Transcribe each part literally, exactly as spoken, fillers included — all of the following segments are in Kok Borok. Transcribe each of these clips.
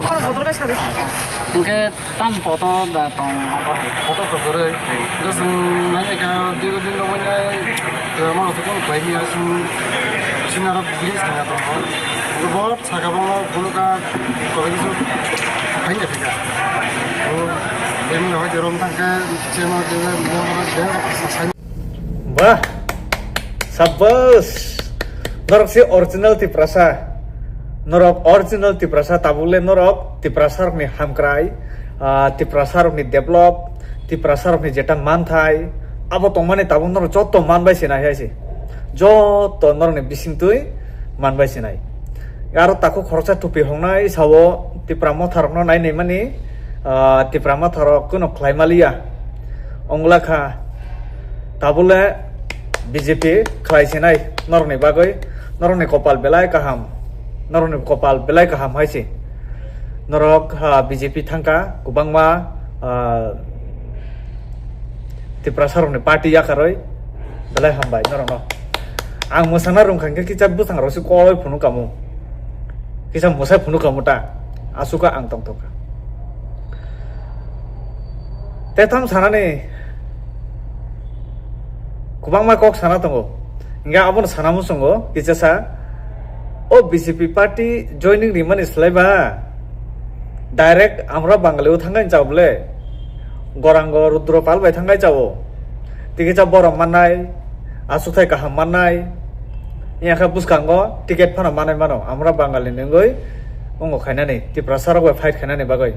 Hwnkhe tam poto da tong abo hai. Poto to kwrwi. Hwnkhe chwng nai kha diro din rok bai nai, eh, mano to kono khlai maya chwng, chwng aro building sana tongo. Hwnkhe bo saka bangma bolo ka koi kisu hai ya thika. O, bini hoi de rom thangkhe, chemo de, de, de, de, sa, sa, Bah, sabbas. Norok si original Tiprasa. Norok original Tiprasa, tabuk le norok Tiprasa rokni hamkrai, ah, Tiprasa rokni develop, Tiprasa rokni jeta manthai, abo tongmani tabuk norok joto manbai sinai hai se. Joto norokni bisingtwi manbai sinai. Aro takhuk khoroksa tupi hongnai sao Tipra motha rokno nai naimani, ah, Tipra motha rok kuno khlai maliya. Ongla kha. Tabule B J P khlai sinai norokni bagwi, norokni kopal belai kaham, norokni kopal belai kaham hai se. Norok, ah, B J P thangkha kwbangma, ah, Tiprasa rokni party yakarwi belai hambai norokno. Ang mwsana rwngkha khe kisa bwsang rok se koloi phunuk kamo, kisa mwsai phunuk kamo ta, aswk ang tongthok kha. Tei tamo sanani kwbangma kok sana tongo. Hingke abono sana muchungo kisa sa, o B J P party joining rimani slai ba direct Amra Bangali o thangkhe chao bole. Gorango Rudra Pal bai thangkhe chao. Tei kisa borom mannai, aswkthai kaham mannai. Yang khe bwskango ticket phano manwi mano, Amra Bangali ni wngwi wngo khainani, Tiprasa rok bai fight khainani bagwi.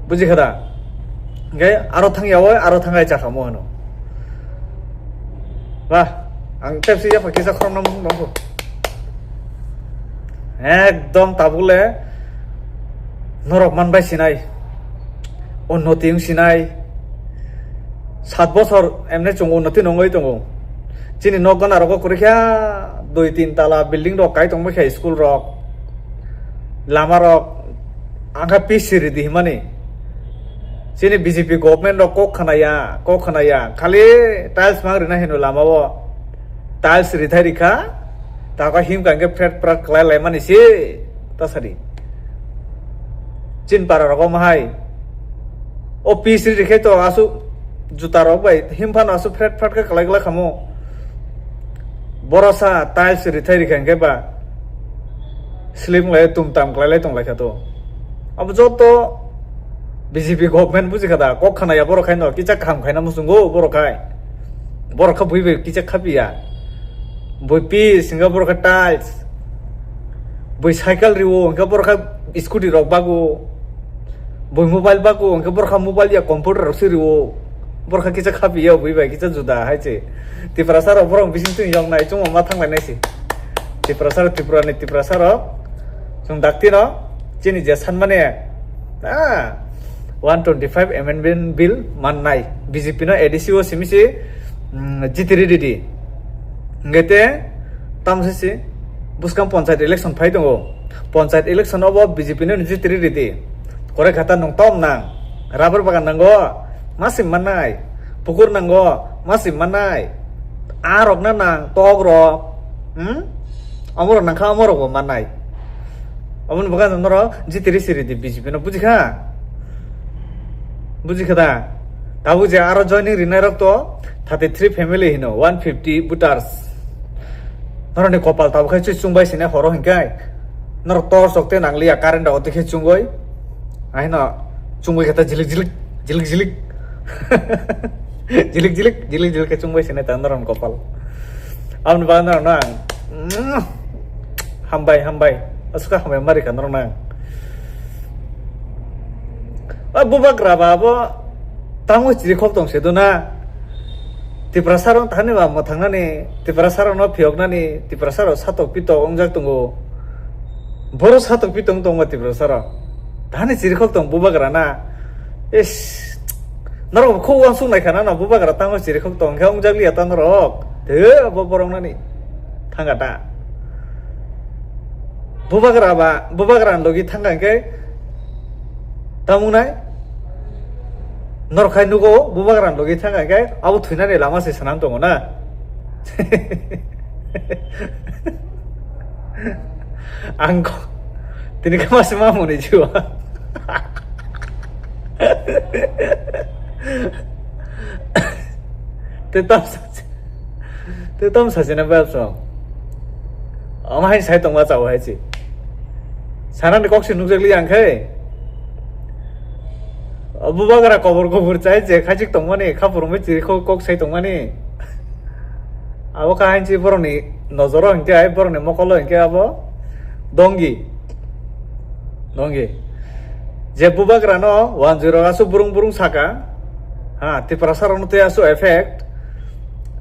Buji kha da? Hingke aro thang yawi, aro thang ai chakha mo hwno. Ba, ang tepsi yapha kisa khoroknw mung nongkho. Ekdom tabuk le norok manbai sinai. Unnoti wng sinai. Sat bochor emne chwng unnoti nongwi tongo. Chini nok gana rogo kwrwi kha dui tin tala building rok kai tongbai kha school rok. Lama rok angkha P C ridi himani. Chini B J P government rok kok khanaya, kok khanaya. Khali tiles mang rina hino lama o. Tiles rithai rikha. Tako himkha hingke pret prat kwlai laimani se. Tasadi. Chin para rogo mahai. O P C rikhe to aswk juta rok bai himphano aswk pret prat khe kwlai kwlai khamo. Borok sa tiles rithai rikha hingke ba. Slim lai tum tam kwlai lai tong lai kha to. Abo joto B J P government buji kha da, kok khana ya borok khai no, kicha kham khai na muchungo borok khai. Borok kha bui bai kicha khapi ya. Bui pi singa borok kha tiles. Bui cycle riwo, hingke borok kha scooty rok bago. Bui mobile bago, hingke borok kha mobile ya computer rok se riwo. Borok kha kicha khapi ya bui bai kicha juda hai se. Tiprasa rok borok bising twi yong nai chungma ma thang lai nai se. Tiprasa rok, Tripura ni Tiprasa rok. Chwng dakti no chini je sanmani, ah, one twenty five amendment bill mannai. B J P no A D C o simi se, mm, jitiri ridi. Hingke te tamsisi bwskang panchayat election phai tongo. Panchayat election obo B J P no jitiri ridi. Kore khata nung tom nang. Rubber bagan nango, masim mannai. Pukur nango, masim mannai. A rok na nang, tok rok. Hmm? Amoro nangkha, amoro bo mannai. Aboni bagwi norok jitiri siri di B J P no, buji kha? Buji kha da? Tabuk je aro joining rinai rok to thirty three family hino, one fifty voters. Norok ni kopal tabuk khai chwi chungbai sini horo hinkai. Norok tor sok te nangliya, current rok twi khe chungoi. Ahino chungbai khe ta jilik jilik, jilik jilik. Jilik jilik, jilik jilik khe chungbai sini ta norok ni kopal. Aboni bagwi norok no ang, mm, hambai, hambai. Aswk hambai ma rikha norok no ang. A bubagra ba abo tamo chiri khok tong se do na. Tiprasa rok thani ba mwthangnani, Tiprasa rok no phiyoknani, Tiprasa rok satok pitok wngjak tongo. Boro satok pitok wng tongma Tiprasa rok. Thani chiri khok tong bubagra na. Is, norok kho uansuk nai khana na bubagra tamo chiri khok tong khe wngjak liya ta norok. Te abo borok nani thanga ta. Bubagra ba, bubagra ni logi thangkha hingke tamung nai? Norok khai nugo, bubagra ni logi thangkha hingke abo thwinani lama se swnam tongo na? Ang kho-, Tini kama se ma muni jiwa. Te tam sa, te tam sa jena bel so. Ama hai sai tongma chao hai chi. Sana ni kok se nukjak li ang khai. Bubagra kobor kobor chai je khachik tongmani, khapur mui chiri kok sai tongmani. Abo kha hai chi boroni nojoro hinkhe ai boroni mokolo hinkhe abo. Dongi. Dongi. Je bubagrano wanjui rok asu burung burung saka. Ha, Tiprasa rokno tei asu effect.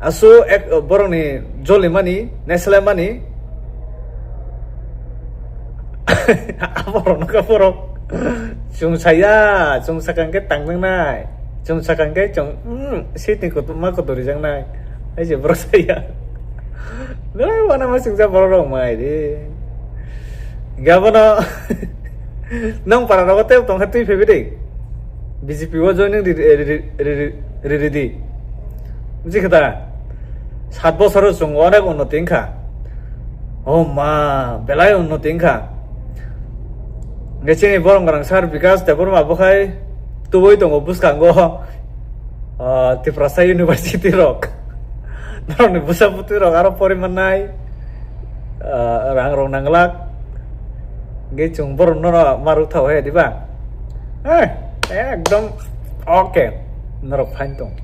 Asu ek, borokni jolimani, neslemani. Aborokno kha borok. Chwng saya, chwng sakang khe tang nangnai. Chwng sakang khe chwng, hmm, sitni kutu-, ma kutu rijaknai. Hai je borok saya. Belai wana ma chwngsa borok rok mai de. Gabono nang para rogo tei tongkha twi phaibi de. B J P o joining ri, ri, ri, ri, ri, ri, ri, di. Buji khe ta? Sat bosoro chwng onek unnoti wngkha. Oh ma, belai unnoti wngkha. Hwnkhe chini borok rang sir Bikas Debbarma bo khai tubui tongo bwskango, ah, Tiprasa University rok. Norokni bwsa bwtwi rok aro pori mannai, ah, rang rok nanglak. Hwnkhe chwng borok no ma rwk tha hai diba? Eh, ekdom okay. Norok fine tong.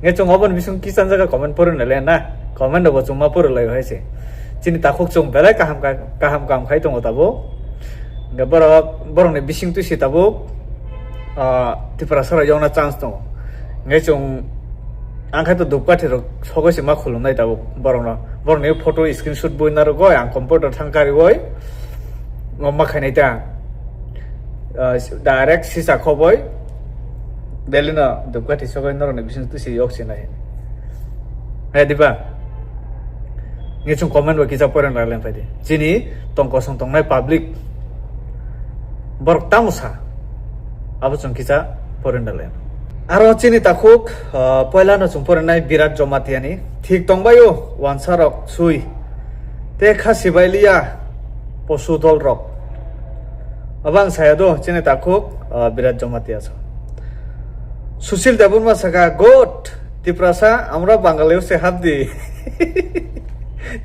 Hwnkhe chwng oboni bising kisan jaga comment pori nai le na. Comment rok bo chwng ma pori lai hai se. Chini takhuk chwng belai kaham ka-, kaham kaham khai tongo tabuk. Hwnkhe borok, borokni bising twi se tabuk, ah, Tiprasa rok yokna chance tongo. Hwnkhe chwng, ang khai to Dhupkathi rok sogwi se ma khulumnai tabuk borokno. Borokni photo screenshot bui narwgwi ang computer thang kariwi ma khainai ta. Ah, direct sisa khoboi Delhi no Dhupkathi sogwi norokni bising twi se yok sinai. Hai diba? Nge chwng comment bo kisa poren ralen phaidi. Chini tong kosong tongnai public borok tamo sa? Abo chwng kisa poren ralen. Aro chini takhuk, ah, poila no chwng porennai Birat Jamatia ni. Thik tongbaio, wansa rok sui. Te kha sibai liya, posu dol rok. Abo ang saya do, chini takhuk, ah, Birat Jamatia sa. Sushil Debbarma saka, "Good, Tiprasa, amra Bangali se hap di."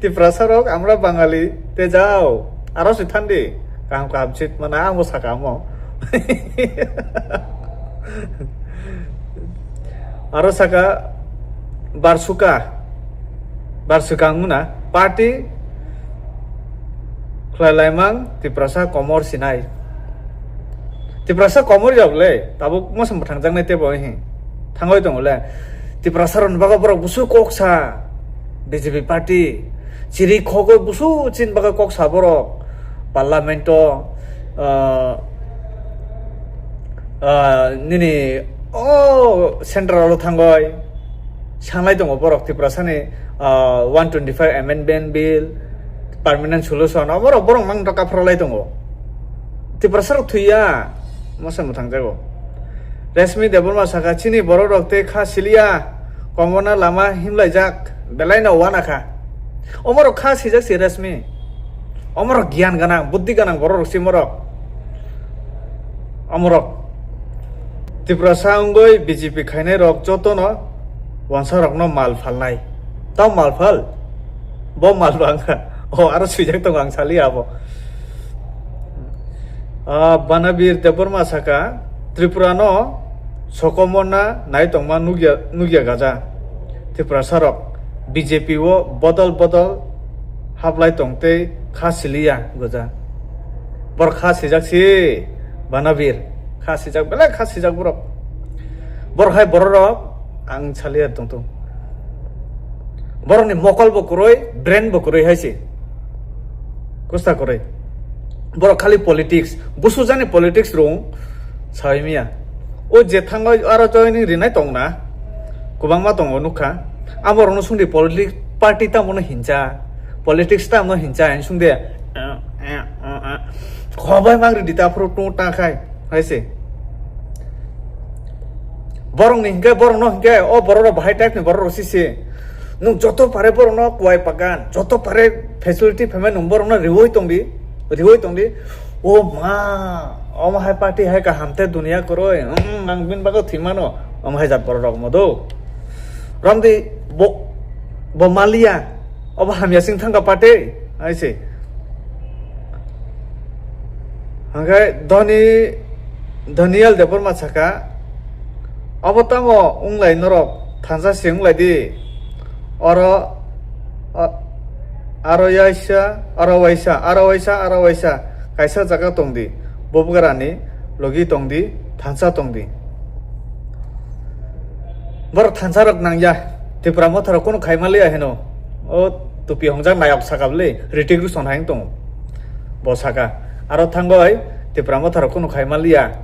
Tiprasa rok, amra Bangali, te jao. Aro se thandi. Kaham kaham chit mana, ang bo saka amo. Aro saka, Barsuka. Barsuka wngmana. Party khlai laimang Tiprasa komor sinai. Tiprasa komor ya bole, tabuk mosam thangjaknai tebo hi. Thangoi tongole. Tiprasa rok bago borok busu koksa. B J P party. Chiri khogoi busu chin bago koksa borok. Parliament o, ah, ah, nini o central o thangoi. Sanglai tongo borok Tiprasani, ah, one twenty-five amendment bill, permanent solution, oborok borok mang doka phrolai tongo. Tiprasa rok thwiya, masa mwthang jago. Rashmi Debbarma saka, "Chini borok rok tei kha siliya, komona lama himlaijak, belai no wana kha." Omorok kha sijak si Rashmi. Omorok giyan ganang, buddhi ganang borok rok si morok. Omorok. Tiprasa wngwi B J P khainai rok jotono wansa rokno mal phalnai. Tamo mal phal? Bo mal bangkha. O aro swijak tongo ang sali abo. Ah, Banabir Debbarma saka, Tripura no sokomorna nai tongma nukya, nukya gaja. Tiprasa rok B J P o bodol bodol hablai tong tei kha siliya goja. Borok kha sijak si, Banabir. Kha sijak, belai kha sijak borok. Borok hai borok rok ang saliya tong tong. Borokni mokol bo kwrwi, brain bo kwrwi hai si. Kusta kwrwi. Borok khali politics, busu jani politics rung sawi miya. O je thango aro joining rinai tong na, kwbangma tongo nukha. Abo rokno sungdi politics party tamo no hincha, politics tamo no hincha hin sungde. Khobai mang ridi ta phuru tong ta khai, hai se. Borok ni hinkhe, borok no hinkhe, o borok rok bahai type ni borok rok si se. Nwng joto pare borok no kuai pagan, joto pare facility phaimai nwng borok no riwi tong di, riwi tong di. O ma, omo hai party hai kaham te dunia kwrwi. Hmm, ang bini bagwi thwi mano. Omo hai jat borok rok mo do. Romdi bo, bo maliya. Obo hamya sing thangka party. Hai se. Hangke Dhoni, Daniel Debbarma saka, obo tamo wnglai norok thansa se wnglai di. Oro, a-, aro yaisa, aro waisa, aro waisa, aro waisa, kaisa jaga tong di, bubagrani logi tong di, thansa tong di. Borok thansa rok nang ya, Tipra Motha rok kunu khai ma liya hino. O tupi hongjak nayok saka bwle, Hrithik Roshan hai wng tongo. Bo saka, aro thangoi Tipra Motha rok kunu khai ma liya,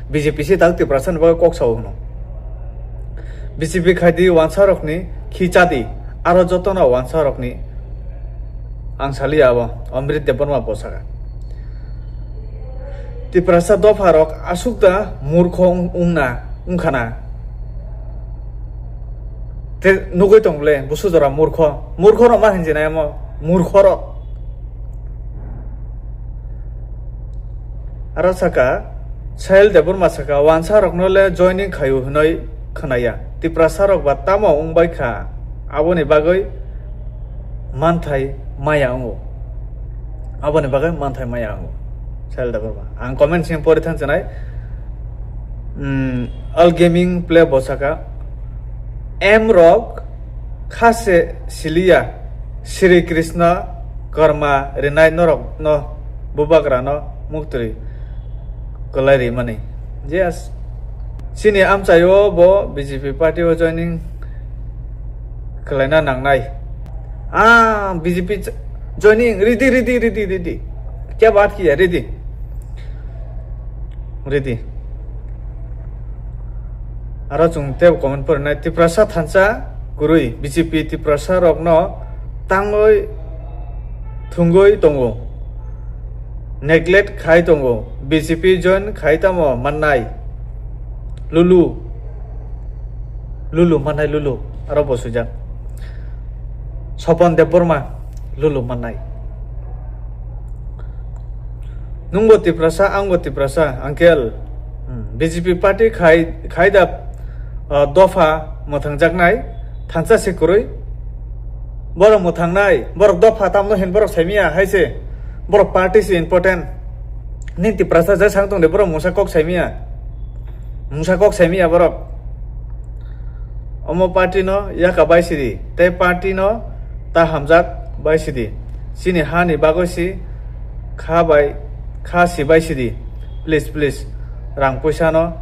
B J P se tak Tiprasa ni bagwi kok sao hwno. B J P khai di wansa rok ni khi cha di, aro joto no wansa rok ni ang saliya abo, Amrit Debbarma bo saka. Tiprasa dopha rok aswk da murkho wng-, wngna, wngkhana. Te nugwi tong le, busu jora murkho. Murkho rok ma hinjinai amo, murkho rok. Aro saka, Sahil Debbarma saka, wansa rokno le joining khayu hwnwi khwnaya. Tiprasa rok ba tamo wngbai kha, aboni bagwi manthai maya wngo. Aboni bagwi manthai maya wngo. Sahil Debbarma. Ang comment sing pori thang chanai. Hmm, All Gaming Play bo saka, M rok kha se siliya, Sri Krishna karma rinai norok no bubagra no muktri kwlai rimani. Yes. Chini amchaio bo B J P party o joining kwlaina nangnai. Ah, B J P ch-, joining, ready, ready, ready, ready. Kya baat kiya, ready. Ready. Aro chwng tei comment porinai, Tiprasa thansa kwrwi, B J P Tiprasa rokno tangwi thwngwi tongo. Neglect khai tongo. B J P join khai tamo mannai. Lulu. Lulu mannai, Lulu. Aro bo swijak. Sopon Debbarma. Lulu mannai. Nwngbo Tiprasa, angbo Tiprasa, uncle. Hmm, B J P party khai, khai da, ah, dopha mwthangjaknai, thansa se kwrwi. Borok mwthangnai, borok dopha tamno hin borok saimiya hai se. Borok party se important. Nini Tiprasa je sang tongde borok mungsa kok saimiya. Mungsa kok saimiya borok. Omo party no yaka bai sidi, tei party no ta hamjak bai sidi. Chini ha ni bagwi si kha bai, kha si bai sidi. Please, please, rang puisa no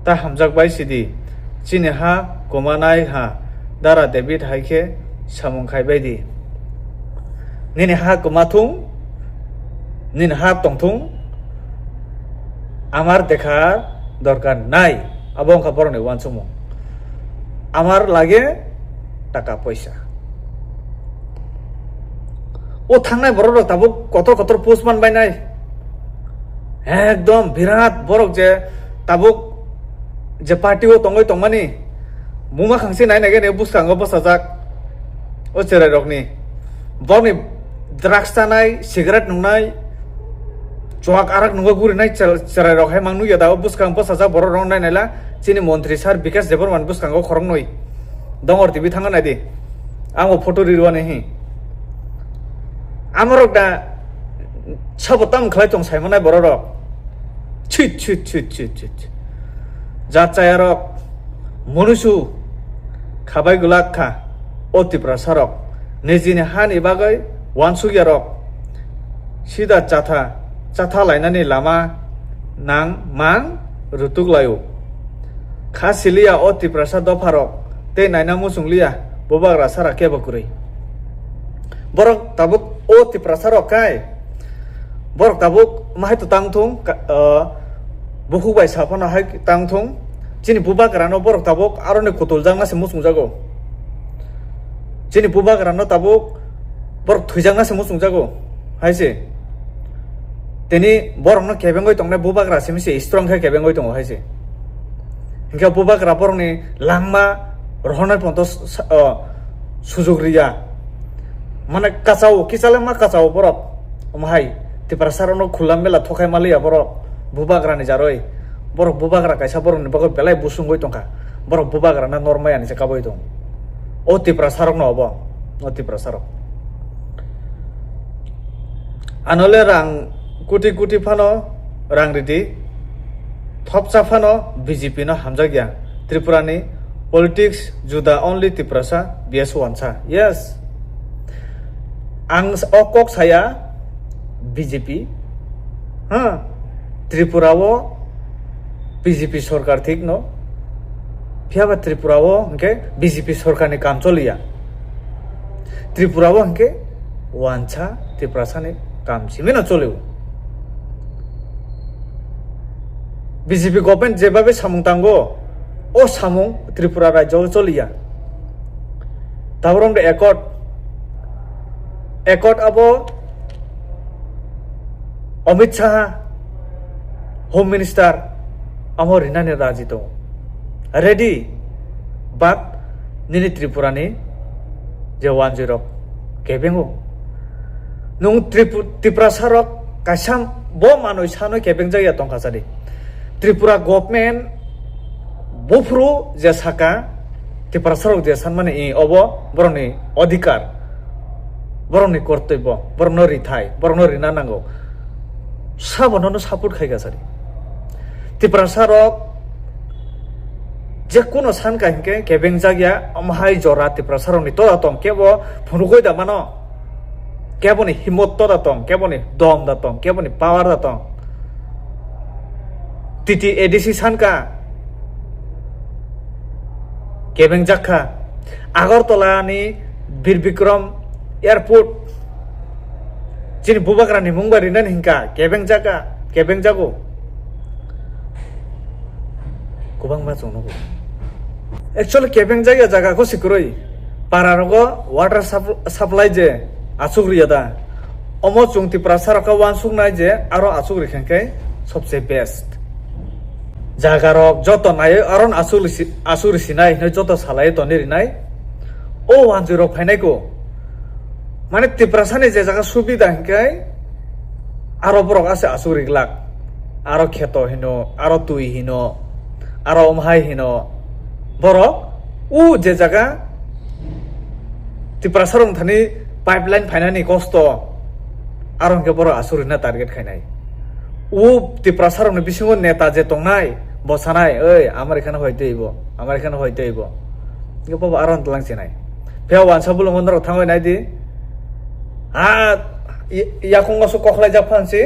ta hamjak bai sidi. Chini ha kumanai ha, Dara David hai khe samung khai bai di. Nini ha kwma thung, nini ha tong thung, amar dekha dorkar nai. Abo wngkha borokni uansukmung. Amar lage taka poisa. O thangnai borok rok tabuk kotor kotor post man bainai. Ekdom birat borok je tabuk je party o tongwi tongmani, buma khangsi nai nai gene bwskango bwsajak o cherai rokni. Borokni drugs chanai, cigarette nungnai, chuak arak nungwi gurinai chel-, cherai rok hai mang nukya da o bwskang bwsajak borok rok nai naila chini montri sir Bikash Debbarma ni bwskango khoroknwi. Dongor T V thangna nai di. Ang o photo rirwani hi. Amorok da sabo tam khlai tong saimanai borok rok. Chit, chit, chit, chit, chit. Jat chaya rok, munusu khabai glak kha o Tiprasa rok. Nijini hani bagwi wansukya rok. Sida chatha, chatha lainani lama nang mang rutuk laio. Kha siliya o Tiprasa dopharok tei naina muchungliya bubagra sara kebo kwrwi. Borok tabuk o Tiprasa rok kai, borok tabuk mahai to tang thung, ka-, ah, bukhuk bai saphano hai tang thung. Chini bubagrano borok tabuk aroni kutuljakna se muchungjago. Chini bubagrano tabuk borok thwijakna se muchungjago hai se. Tini borokno kebengwi tongnai bubagra simi se strong khe kebengwi tongo hai se. Hinkhe bubagra borokni langma rohornai pono sa-, o, sujuk riya. Mane kachao, kichale ma kachao borok. Omo hai. Tiprasa rokno khula mela thokhai maliya borok bubagra ni jaroi. Borok bubagra kaisa borok ni bagwi belai busungwi tongkha. Borok bubagra na norma yani se kabui tong. O Tiprasa rokno obo. O Tiprasa rok. Anole rang kuti kuti phano rang ridi. Thopsa phano B J P no hamjakya. Tripura ni politics juda only Tiprasa B S wansa. Yes. Ang s-, o kok saya B J P. Ha. Tripura o B J P sorkar thik no. Phiya ba Tripura o hwnkhe B J P sorkar ni kam choliya. Tripura o hwnkhe wansa Tiprasa ni kam simi no cholio. B J P government jebabe samung tango, o samung Tripura rajyo o choliya. Taborom de accord, accord abo Amit Shah, Home Minister, amo rinani raji tongo. Ready, but nini Tripura ni je wanjui rok kebengo. Nung Tripu-, Tiprasa rok kaisa bo manwi sanwi kebeng jagya tongkha sadi. Tripura government buphuru je saka, Tiprasa rok je sanmani, i, obo borokni odhikar, borokni kortoibyo, borokno rithai, borokno rina nango. Sabono no support khaika sadi. Tiprasa rok je kuno san ka hinkhe kebeng jagya, omo hai jora Tiprasa rokni tola tong kebo phunugoi da mano. Keboni himot toda tong, keboni dom da tong, keboni power da tong. T T A D C sanka kebeng jakha. Agartala ni Bir Bikram Airport chini bubagra ni mung bai rinani hinka kebeng jaka, kebeng jago. Kwbangma chwng nugo. Actually, kebeng jagya jaga kho se kwrwi. Para rogo water sup-, supply je achuk riya da. Omo chwng Tiprasa rok khe uansuk nai je aro achuk rikha khe sobse best. Jaga rok joto nai aro achuk risi-, achuk risi nai hinwi joto salai toni rinai. O wanjui rok phainai ko. Mane Tiprasa ni je jaga subida hinkhe aro borok ase achuk riglak. Aro kheto hino, aro twi hino, aro omhai hino. Borok u je jaga Tiprasa rok thani pipeline phainani kosto, aro hwnkhe borok achuk rina target khainai. U Tiprasa rokni bisingo neta je tongnai, bo sanai, "Oi, amar ekhane hoi tei bo, amar ekhane hoi tei bo." Hwnkhe bobo aro tlang chinai. Phiya wansa bolongo norok thangwi nai di. Ha, i-, yakung oso kokhlai jak phan si,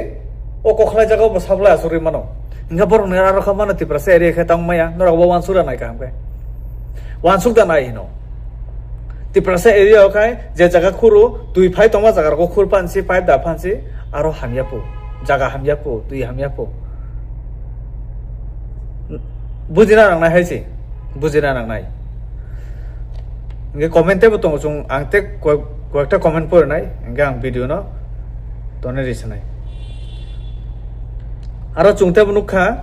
o kokhlai jago bo sablai asugri mano. Hingke borok ni aro kha mano Tiprasa area khe tang maya, norok bo wansuk da nai kaham khe. Wansuk da nai hino. Tiprasa area o khai je jaga khuru, twi phai tongma jaga rok khur phan si, pipe da phan si, aro hamya po. Jaga hamya po, twi hamya po. Bujina nangnai hai se, bujina nangnai. Hingke comment tebo tongo chwng, ang tei koi-, koyekta comment porinai, hingke ang video no tonwi risanai. Aro chwng tebo nukha,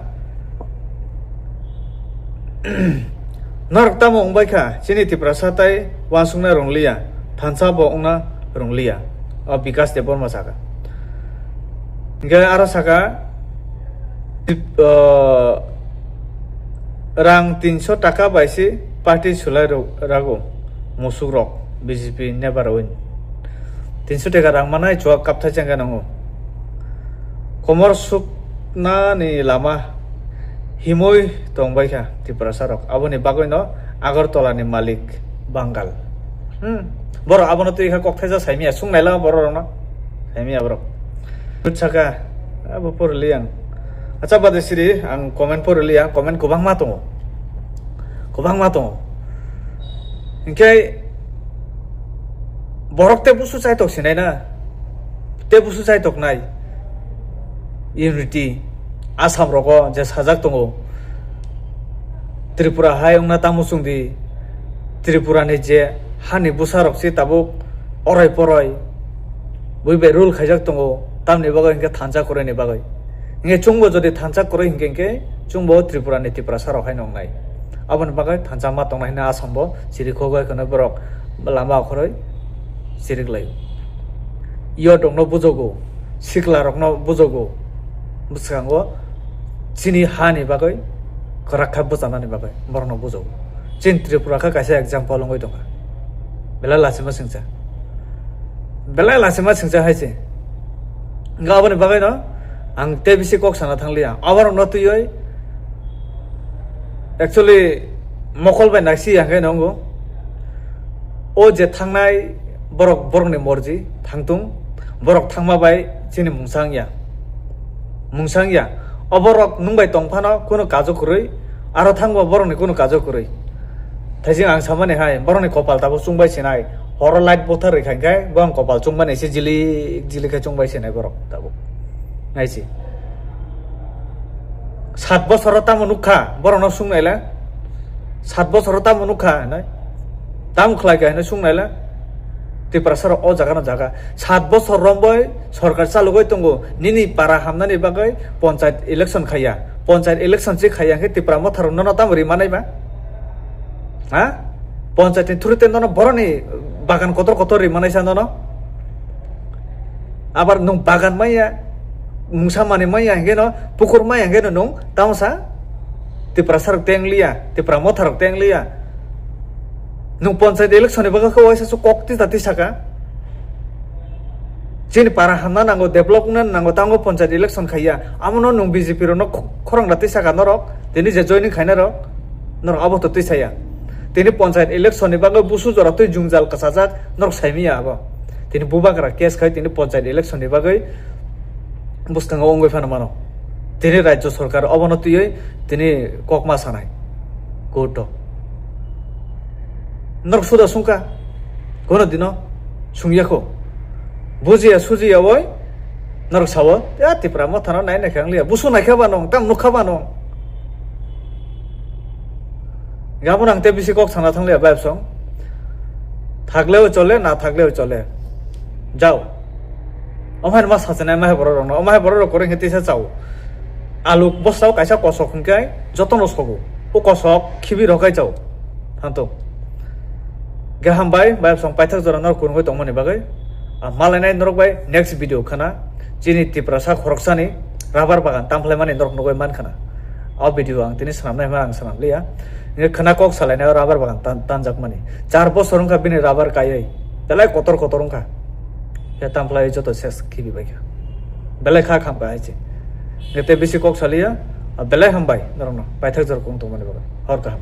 norok tamo wngbai kha, chini Tiprasa tai wansukna rwngliya, thansa bo wngna rwngliya, o Bikas Debbarma saka. Hingke aro saka, ah, rang tinso taka bai se party sulai rw-, rago musuk rok B J P never win. Tinso taka rang manai chuak kapthai chengka nango. Komor sukna ni lama himoi tongbai kha Tiprasa rok. Aboni bagwi no Agartala ni malik Bangal. Hmm. Borok abono twi kha kok thaisa saimiya, sung nailama borok rokno. Saimiya borok. Saka, abo porli ang. Acha bade siri, ang comment porli ang, comment kwbangma tongo. Kwbangma tongo. Hingke borok te busu chaitok sinai na. Te busu chaitok nai. Unity. Assam rogo je sajak tongo. Tripura hai wngna tamo chwng di, Tripura ni je hani bwsa rok se tabuk oroi poroi bui bai rule khaijak tongo, tamni bagwi hinkhe thansa kwrwi ni bagwi. Hinkhe chwngbo jodi thansa kwrwi hinkhe, hinkhe chwngbo Tripura ni Tiprasa rok hai nongnai. Aboni bagwi thansa ma tongnai hwnwi Assam bo chirikhogwi kheno borok lama okhoroi chiriklai. Yo dongno bujogo. sikla rokno bujogo, bwskango chini hani bagwi kwrak kha bwchanani bagwi borokno bujogo. Chini Tripura kha kaisa example wngwi tongkha. Belai lachima singcha, belai lachima singcha hai se. Hwnkhe aboni bagwino ang tei bisi kok sana thangliya. Aborokno twiwi actually mokol bai naisi ya hwnkhe nongo. O je thangnai borok, borokni morji thangtung, borok thangma bai chini mungsa wngya. Mungsa wngya. O borok nwng bai tong phano kunu kajo kwrwi, aro thangba borokni kunu kajo kwrwi. Thaising ang samani hai, borokni kopal tabuk chungbai sinai. Horo light bothar rikha hwnkhe, bo ang kopal chungmani se jilik jilik khe chungbai sinai borok tabuk. Naisi. Sat bosoro tamo nukha, borokno sung naila. Sat bosoro tamo nukha hinwi. Tamo khlai kha hinwi sung naila. Tiprasa rok o jaga no jaga. Sat bosor rombai sorkar chalugwi tongo. Nini para hamnani bagwi panchayat election khaiya. Panchayat election se khaiya hwnkhe Tipra motha rok nono tamo ri manai ba? Ha? Panchayat ni through te nono boroni bagan kotor kotor ri manai sa nono. Abar nwng bagan maya, mungsa manwi maya hwnkhe no, pukur maya hwnkhe no nwng, tamo sa? Tiprasa rok teng liya, Tipra motha rok teng liya. Nwng panchayat election ni bagwi khe waisa su kok tisa tisa kha. Chini para hamna nango, development nango, tango panchayat election khaiya. Amo no nwng B J P rok no kho-, khorang da tisa kha norok, tini je joining khaina rok, norok abo to tisa ya. Tini panchayat election ni bagwi busu jora twi jwngjal kwchajak, norok saimiya abo. Tini bubagra case khai tini panchayat election ni bagwi bwskango wngwi phano mano. Tini rajya sorkar obono twiwi tini kokma sanai court o. Norok suda sungkha, kono dino sungya kho. Bujiya sujiya oi, norok sao, ya Tipra mothano nai naikha wng liya, busu naikha ba nong, tam nukha ba nong. Gabon ang te bisi kok sana thang liya, bayap song. Thakleo chole, na thakleo chole. Jao. Omo hai ma sachinai ma hai borok rokno, omo hai borok rok kwrwi khe tisa chao. Alu bosao kaisa kosok hwnkhe jotono sogo. O kosok khibi rok hai chao. Hanto. Gaham bai, bayap song paithak jora norok kwrwngwi tongmani bagwi. Ah, malainai norok bai next video khana. Chini Tiprasa khoroksani rubber bagan tamphalaimani norok nugwi mankhana. O video ang tini swnamnai hwnba ang swnam liya. Nini khwna kok salainai o rubber bagan tan-, tanjakmani. Char bosor wngkha bini rubber kaiwi. Belai kotor kotor wngkha. Ya tamphalaio joto ses khibi baikha. Belai kha khamkha hai se. Nete bisi kok saliya. Belai hambai norokno. Paithak jora kung tongmani bagwi. Hor kaham.